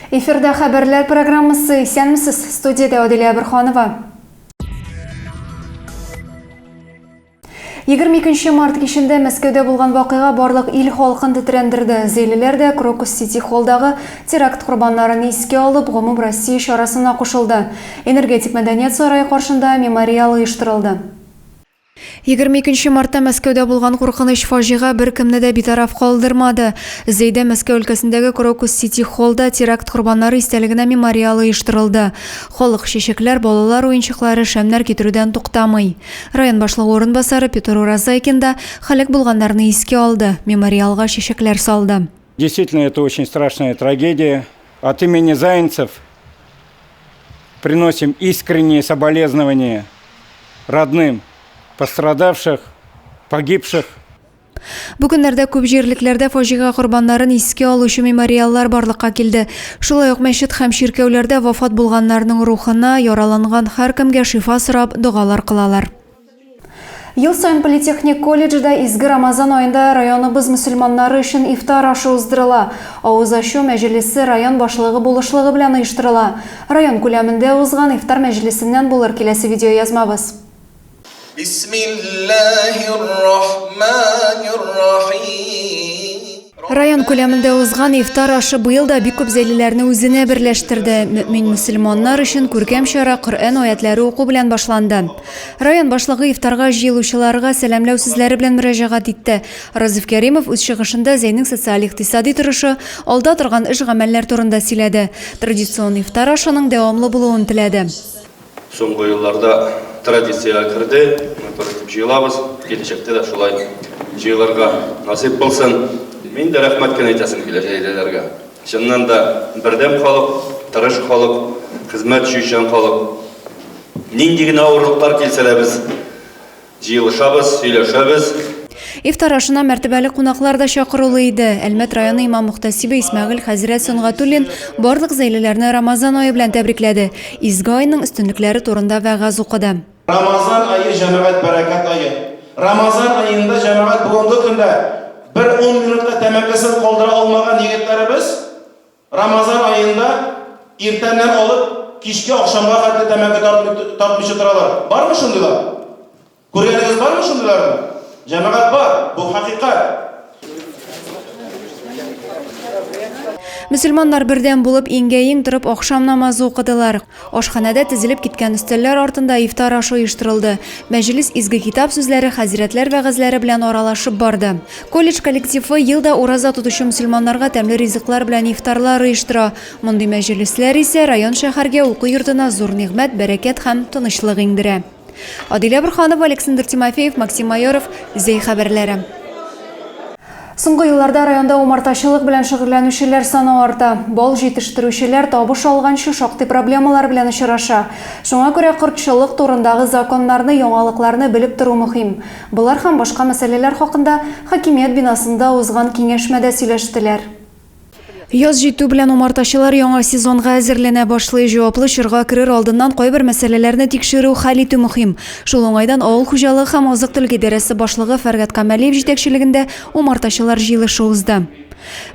Эфирда хәбәрләр программасы. Исәнмесез, студиядә Адилә Әберханова. 22 март кичендә Мәскәүдә булган вакыйга барлык ил халкын тетрәндерде. Зәйлеләр дә Крокус Сити Холлдагы теракт корбаннарын искә алып, гомум Россия чарасына кушылды. Энергетик мәдәният сарае каршында мемориал оештырылды. 22 мартта Мәскәүдә булган куркыныч фаҗига беркемне дә битараф калдырмады. Зәйдә Мәскәү өлкәсендәге Крокус Сити Холлда теракт корбаннары истәлегенә мемориал оештырылды. Халык чәчәкләр, балалар уенчыклары, шәмнәр китерүдән туктамый. Район башлыгы урынбасары Петр Уразайкин да һәлак булганнарны искә алды, мемориалга чәчәкләр салды. Действительно, это очень страшная трагедия. От имени заинцев приносим искренние соболезнования родным пострадавших, погибших. Бу көннәрдә күп җирлекләрдә фаҗига корбаннарын искә алучы мемориаллар барлыкка килде. Шулай ук мәчет һәм чиркәүләрдә вафат булганнарның рухына, яраланган һәркемгә шифа сорап, догалар кылалар. Ел саен политехник колледжда изге Рамазан аенда районыбыз мөселманнары өчен ифтар ашы уздырыла. Авыз ачу мәҗлесе район башлыгы булышлыгы белән оештырыла. Район күләмендә узган ифтар мәҗлесеннән булыр киләсе видеоязмабыз. Бисмиллаһир-рахманир-рахим. Район күләмендә узган ифтар ашы быел да бик күп зәйлеләрне үзенә берләштерде. Мөэмин мөселманнар өчен күркәм чара Коръән аятләре уку белән башланды. Район башлыгы ифтарга җыелучыларга сәламләү сүзләре белән мөрәҗәгать итте. Разиф Кәримов үз чыгышында Зәйнең социаль-икътисади торышы, алда торган эш-гамәлләр турында сөйләде. Традицион ифтар ашының дәвамлы булуын теләде. Соңгы елларда традициягә керде, матур итеп җыелабыз, киләчәктә дә шулай җыелырга насыйп булсын. Мин дә рәхмәт кенә әйтәсем килә җәйлеләргә. Чыннан да бердәм халык, тырыш халык, хезмәт сөючән халык. Нинди генә авырлыклар килсә дә без Җыелышабыз, сөйләшәбез. Ифтар ашына мәртәбәле кунаклар да чакырулы иде. Әлмәт районы имам-мөхтәсибе Исмәгыйль хәзрәт Сөнгатуллин барлык зәйлеләрне Рамазан ае белән тәбрикләде, изге айның өстенлекләре турында вәгазь укыды. Рамазан ае, җәмәгать, бәрәкәт ае. Рамазан аенда, җәмәгать, бүгенге көндә бер ун минутка тәмәкесен калдыра алмаган егетләребез, Рамазан аенда иртәннән алып кичке ахшамга хәтле тәмәке тартмыйча торалар. Бармы шундыйлар? Күргәнегез бармы шундыйларны? Җәмәгать бар, бу хакыйкать. Мөселманнар бердәм булып, иңгә-иң торып ахшам намазы укыдылар. Ашханәдә тезелеп киткән өстәлләр артында ифтар ашы оештырылды. Мәҗлес изге китап сүзләре, хәзрәтләр вәгазьләре белән аралашып барды. Колледж коллективы ел да ураза тотучы мөселманнарга тәмле ризыклар белән ифтарлар оештыра. Мондый мәҗлесләр исә район-шәһәргә, уку йортына зур нигъмәт, бәрәкәт һәм тынычлык иңдерә. Адилә Борһанова, Александр Тимофеев, Максим Майоров, Зәй хәбәрләре. Соңгы елларда районда умартачылык белән шөгыльләнүчеләр саны арта. Бал җитештерүчеләр табыш алганчы шактый проблемалар белән очраша. Шуңа күрә кортчылык турындагы законнарны, яңалыкларны белеп тору мөһим. Болар һәм башка мәсьәләләр хакында хакимият бинасында узган киңәшмәдә сөйләштеләр. Яз җитү белән умартачылар яңа сезонга әзерләнә башлый. Җаваплы чорга керер алдыннан кайбер мәсьәләләрне тикшерү, хәл итү мөһим. Шул уңайдан авыл хуҗалыгы һәм азык-төлек идарәсе башлыгы Фәргать Камалиев җитәкчелегендә умартачылар җыелышы узды.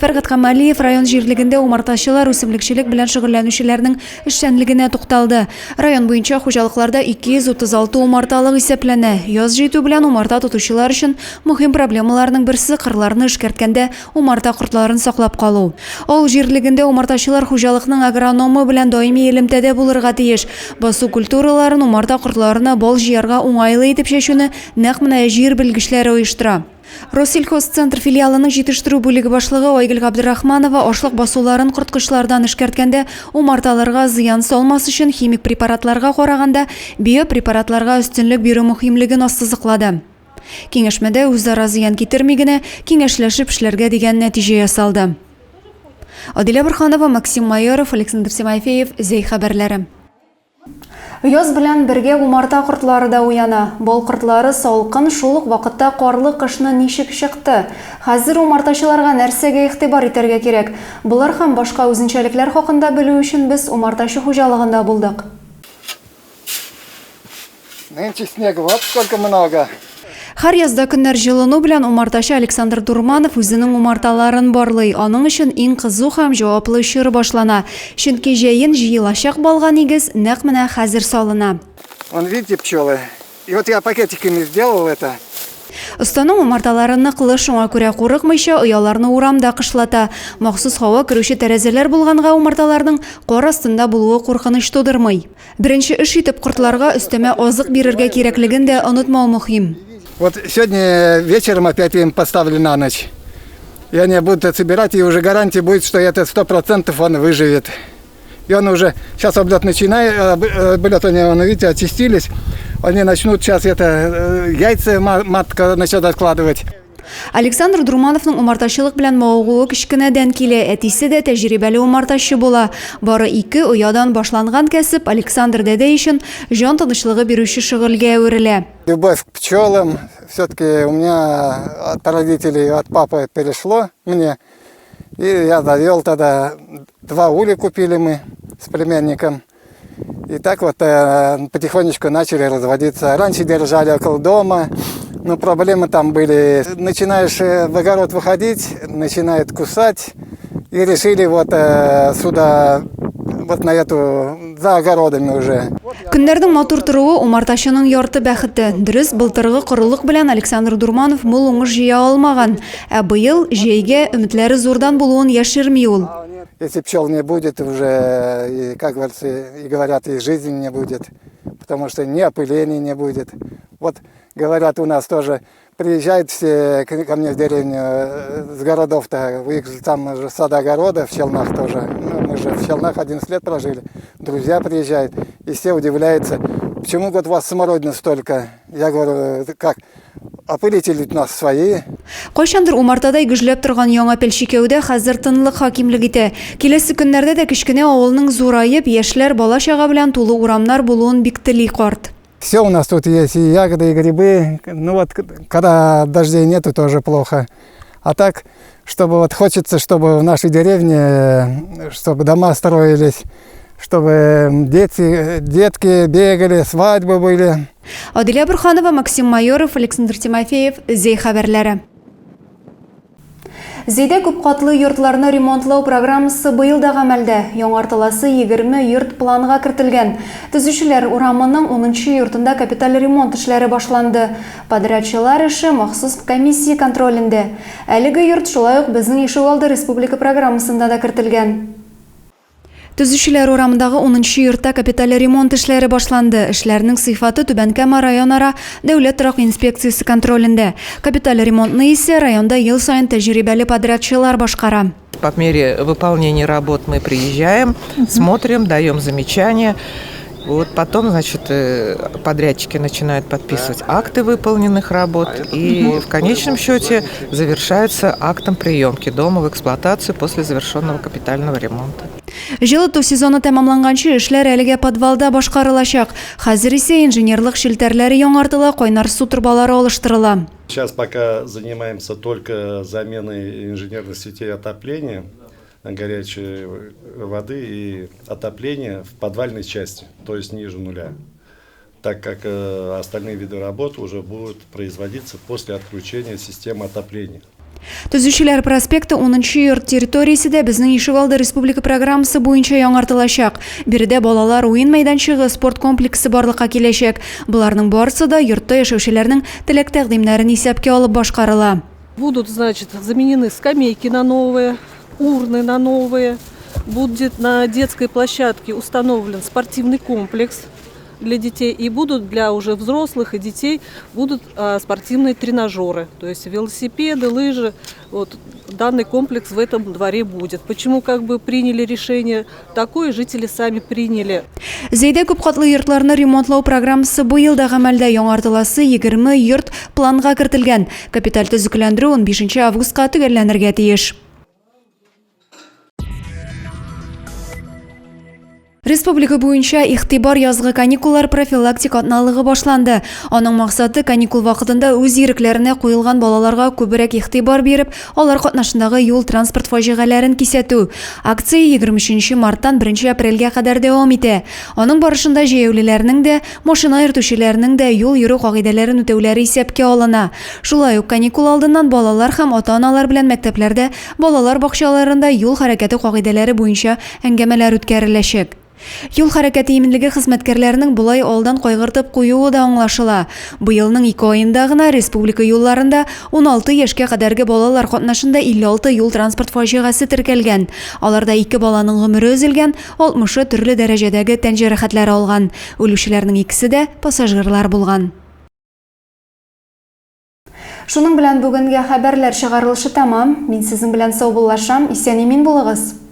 Фәргать Камалиев район җирлегендә умартачылар, үсемлекчелек белән шөгыльләнүчеләрнең эшчәнлегенә тукталды. Район буенча хуҗалыкларда 236 умарталык исәпләнә. Яз җитү белән умарта тотучылар өчен мөһим проблемаларның берсе, кырларны эшкәрткәндә Умарта кортларын саклап калу. Авыл җирлегендә умартачылар хуҗалыкның агрономы белән даими элемтәдә булырга тиеш. Басу культураларын умарта кортларына бал җыярга уңайлы итеп чәчүне нәкъ менә җир белгечләре оештыра. Россельхозцентр филиалының җитештерү бүлеге башлыгы Айгөл Габдрахманова ашлык басуларын корткычлардан эшкәрткәндә умарталарга зыян салмас өчен химик препаратларга караганда биопрепаратларга өстенлек бирү мөһимлеген ассызыклады. Киңәшмәдә үзара зыян китерми генә, киңәшләшеп эшләргә дигән нәтиҗә ясалды. Адилә Борһанова, Максим Майоров, Александр Тимофеев, Зәй хәбәрләре. Яз белән бергә умарта кортлары да уяна. Бал кортлары салкын, шул ук вакытта карлы кышны ничек чыкты? Хәзер умартачыларга нәрсәгә игътибар итәргә кирәк? Болар һәм башка үзенчәлекләр хакында белү өчен без умартачы хуҗалыгында булдык. Нынче снега вот сколько много. Һәр язда көннәр җылыну белән умартачы Александр Дурманов үзенең умарталарын барлый. Аның өчен иң кызу һәм җаваплы чор башлана. Чөнки җәен җыелачак балга нигез нәкъ менә хәзер салына. Вон видите пчелы? И вот я пакетиками сделал это. Останың умарталары ныклы, шуңа күрә курыкмыйча ояларны урамда кышлата. Махсус һава керүче тәрәзәләр булганга умарталарның кар астында булуы куркыныч тудырмый. Беренче эш итеп кортларга өстәмә азык бирергә кирәклеген дә онытмау мөһим. Вот сегодня вечером опять им поставлю на ночь. И они будут собирать, и уже гарантия будет, что это 100% он выживет. И он уже, сейчас облет начинает, облет они, он, видите, очистились. Они начнут сейчас это, яйца матка начнет откладывать. Александр Друмановның умартачылык белән мавыгуы кечкенәдән килә. Әтисе дә тәҗрибәле умартачы була. Бары ике оядан башланган кәсеп Александр дәдәй өчен җан тынычлыгы бирүче шөгыльгә әверелә. Любовь к пчелам все-таки у меня от родителей, от папы перешло мне. И я завел тогда, два улья купили мы с племянником. И так вот потихонечку начали разводиться. Раньше держали около дома, но проблемы там были. Начинаешь в огород выходить, начинает кусать. И решили вот сюда, вот на эту, за огородами уже. Көннәрнең матур торуы умартачының ярты бәхете. Дөрес, былтыргы корылык белән Александр Дурманов мул уңыш җыя алмаган. Ә быел җәйгә өметләре зурдан булуын яшерми ул. Если пчел не будет уже, и, как говорится, и говорят, и жизни не будет, потому что ни опыления не будет. Вот говорят, у нас тоже приезжают все ко мне в деревню с городов-то, у их же там же сад-огорода в Челнах тоже. Мы же в Челнах 11 лет прожили. Друзья приезжают, и все удивляются, почему, говорит, у вас смородины столько? Я говорю, как? Опылители у нас свои. Кайчандыр умартадай гөжләп торган Яңа Пелчикәүдә хәзер тынлык хакимлек итә. Киләсе көннәрдә дә кечкенә авылның зураеп, яшьләр, бала-чага белән тулы урамнар булуын бик тели карт. Все у нас тут есть, и ягоды, и грибы. Когда дождей нету, тоже плохо. А так, чтобы вот хочется, чтобы в нашей деревне, чтобы дома строились, чтобы дети, детки бегали, свадьбы были. Адилә Бурханова, Максим Майоров, Александр Тимофеев, Зәй хәбәрләре. Зәйдә күпкатлы йортларны ремонтлау программасы быел да гамәлдә. Яңартыласы 20 йорт планга кертелгән. Төзүчеләр урамының 10 йортында капиталь ремонт эшләре башланды. Подрядчылар эше махсус комиссия контролендә. Әлеге йорт шулай ук Безнең ишегалды республика программасында да кертелгән. Төзүчеләр урамындагы 10 йортта капиталь ремонт эшләре башланды. Эшләрнең сыйфаты Түбән Кама районара дәүләт торак инспекциясе контролендә. Капиталь ремонтны исә районда ел саен тәҗрибәле подрядчылар башкара. По мере выполнения работ мы приезжаем, смотрим, даем замечания. Потом, подрядчики начинают подписывать акты выполненных работ и в конечном счете завершаются актом приемки дома в эксплуатацию после завершенного капитального ремонта. Җылыту сезоны тәмамланганчы эшләр әлегә подвалда башкарылачак. Хәзер исә инженерлык челтәрләре яңартыла, кайнар су торбалары алыштырыла. Сейчас пока занимаемся только заменой инженерных сетей отопления, горячей воды и отопления в подвальной части, то есть ниже нуля, так как остальные виды работ уже будут производиться после отключения системы отопления. Төзүчеләр проспекты 10 йорт территориясе дә Безнең ишегалды республика программасы буенча яңартылачак. Биредә балалар уен мәйданчыгы, спорт комплексы барлыкка киләчәк. Боларның барысы да йортта яшәүчеләрнең теләк-тәкъдимнәрен исәпкә алып башкарыла. Будут заменены скамейки на новые, урны на новые. Будет на детской площадке установлен спортивный комплекс для детей. И будут для уже взрослых и детей спортивные тренажеры, то есть велосипеды, лыжи. Данный комплекс в этом дворе будет. Почему приняли решение такое, жители сами приняли. Зәйдә күпкатлы йортларны ремонтлау программасы быел да гамәлдә, яңартыласы 20 йорт планга кертелгән. Капиталь төзекләндерү 15 августка төгәлләнергә тиеш. Республика буенча Игътибар язгы каникуллар профилактик атналыгы башланды. Аның максаты, каникул вакытында үз ирекләренә куелган балаларга күбрәк игътибар биреп, алар катнашындагы юл-транспорт фаҗигаләрен кисәтү. Акция 23 нче марттан 1 нче апрельгә кадәр дәвам итә. Аның барышында җәяүлеләрнең дә, машина йөртүчеләрнең дә юл йөрү кагыйдәләрен үтәүләре исәпкә алына. Шулай ук каникул алдыннан балалар һәм ата-аналар белән мәктәпләрдә, балалар бакчаларында юл хәрәкәте кагыйдәләре буенча әңгәмәләр үткәреләчәк. Юл хәрәкәте иминлеге хезмәткәрләренең болай алдан кайгыртып куюы да аңлашыла. Быелның ике аенда гына республика юлларында 16 яшькә кадәрге балалар катнашында 56 юл-транспорт фаҗигасе теркәлгән. Аларда ике баланың гомере өзелгән, алтмышы төрле дәрәҗәдәге тән җәрәхәтләре алган. Үлүчеләрнең икесе дә пассажирлар булган. Шуның белән бүгенгә хәбәрләр чыгарылышы тәмам. Мин сезнең белән саубуллашам. Исән-имин булыгыз!